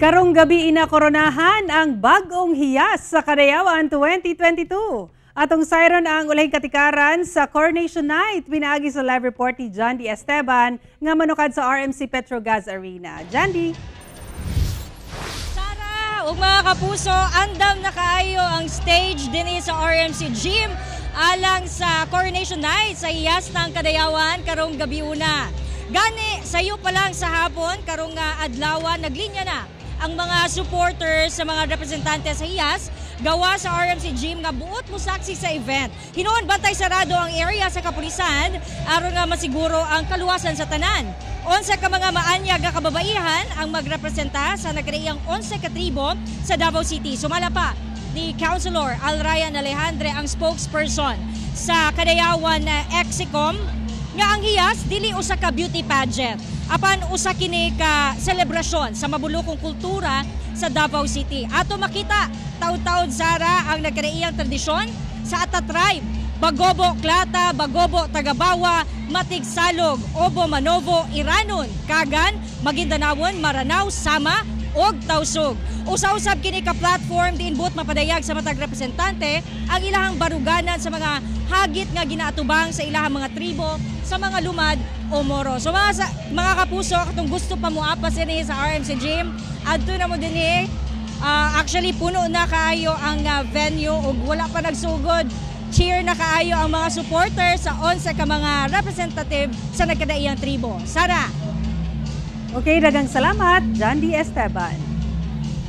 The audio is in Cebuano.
Karong gabi, inakoronahan ang bagong hiyas sa Kadayawan 2022. Atong sayron ang ulahing katikaran sa Coronation Night pinaagi sa live report ni John D. Esteban nga manukad sa RMC Petrogas Arena. John D. Sara, ug mga kapuso, andam na kaayo ang stage dinhi sa RMC Gym alang sa Coronation Night sa hiyas ng Kadayawan karong gabi una. Gani, sayo pa lang sa hapon karong adlaw, naglinya na ang mga supporters sa mga representante sa hiyas gawa sa RMC Gym nga buot mosaksi sa event. Hinuon bantay sarado ang area sa kapulisan aron nga masiguro ang kaluwasan sa tanan. 11 ka mga maanyag nga kababaihan ang magrepresenta sa nagkadaiyang 11 ka tribo sa Davao City. Sumala pa ni Councilor Al Ryan Alejandre, ang spokesperson sa Kadayawan na Execom, nga ang hiyas dili usa ka beauty pageant apan usa kini ka selebrasyon sa mabulokong kultura sa Davao City. Ato makita taud-taud, Sara, ang nagkadaiyang tradisyon sa Ata Tribe, Bagobo Klata, Bagobo Tagabawa, Matigsalog, Obo Manovo, Iranon, Kagan, Maguindanawon, Maranao, Sama ug Tausug. Usa-usab kini ka platform diin buot mapadayag sa matag representante ang ilahang baruganan sa mga hagit nga ginaatubang sa ilahang mga tribo sa mga lumad o Moro. So mga kapuso, katong gusto pa moapas dinhi sa RMC Gym, adto na mo dinhi. Actually puno na kaayo ang venue ug wala pa nagsugod. Cheer na kaayo ang mga supporters sa 11 ka mga representative sa nagkadaiyang tribo. Sara. Okay, daghang salamat, John D. Esteban.